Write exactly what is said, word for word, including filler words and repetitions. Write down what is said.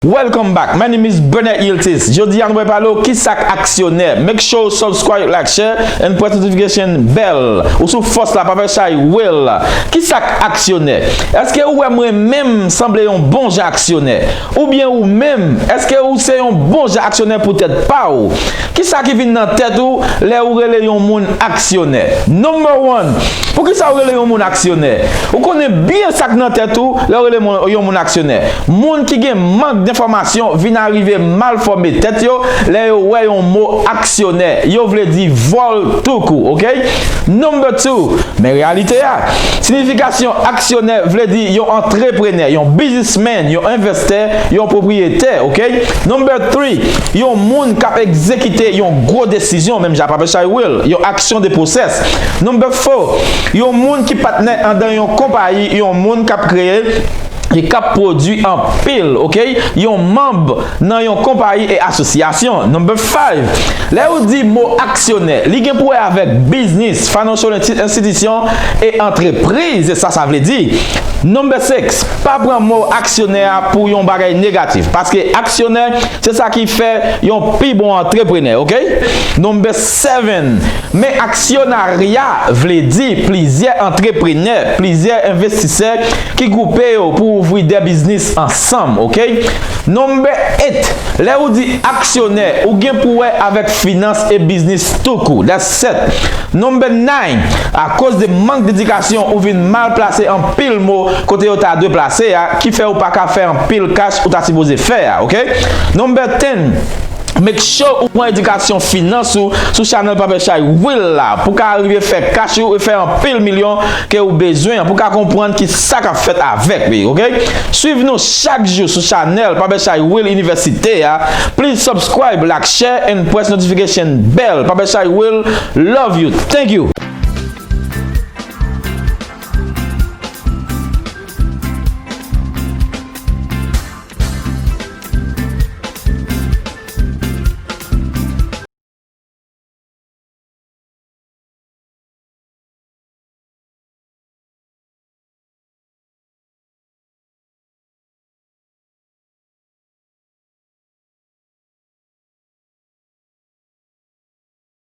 Welcome back. My name is Bernard Yiltis. Jodi a nou pral pale w kisa k aksyonè. Make sure you subscribe, like, share, and press notification bell. Ou sou Fòs la, Papa Chay Will. Kisa k aksyonè? Èske ou wè mwen menm sanble yon bon jan aksyonè? Oubyen ou menm, èske ou se yon bon jan aksyonè pou tèt pa w? Kisa ki vin nan tèt ou lè ou rele yon moun aksyonè? Number one, poukisa ou rele yon moun aksyonè? Ou konnen byen sa k nan tèt ou lè ou rele moun- yon moun aksyonè. Moun ki gen mank denfòmasyon vin arive mal fòme tèt yo lè yo wè yon mo aksyonè. Yo vle di vòl toukou, oke? Number two, men reyalite a. Siyifikasyon aksyonè vle di yon antreprenè, yon biznismenn, yon envestè, yon pwopriyetè, oke? Number three, yon moun k ap egzekite yon gwo desizyon, menm jan Papa Chay Will, yon action de process. Number four, yon moun ki patnè andan yon konpayi, yon moun k ap kreye e k ap pwodui anpil, oke? Yon manm nan yon konpayi e asosyasyon. Number five, lè ou di mo aksyonè, li gen pou wè avèk biznis, financial insti- institution e antrepriz, e sa sa vle di. Number six, pa pran mo aksyonè a pou yon bagay negatif, paske aksyonè se sa ki fè yon pi bon antreprenè, oke? Number seven, men aksyonarya vle di plizyè antreprenè, plizyè envestisè ki gwoupe yo pou ouvri de biznis ansanm, oke? Number eight, lè ou di aksyonè, ou gen pou wè avèk finans e biznis toukou. That's it. Number nine, akoz de mank dedikasyon, ou vin mal plase anpil mo kote yo ta dwe plase a, ki fè ou pa ka fè anpil kach ou ta sipoze fè a, oke? Number ten, make sure ou pran edikasyon finans ou sou chanèl Papa Chay Will la, pou ka rive fè kach ou e fè anpil milyon ke ou bezwen, pou ka konprann ki sa k ap fèt avèk li, oke? Swiv nou chak jou sou chanèl Papa Chay Will Université a. Please subscribe, like, share and press notification bell. Papa Chay Will, love you. Thank you.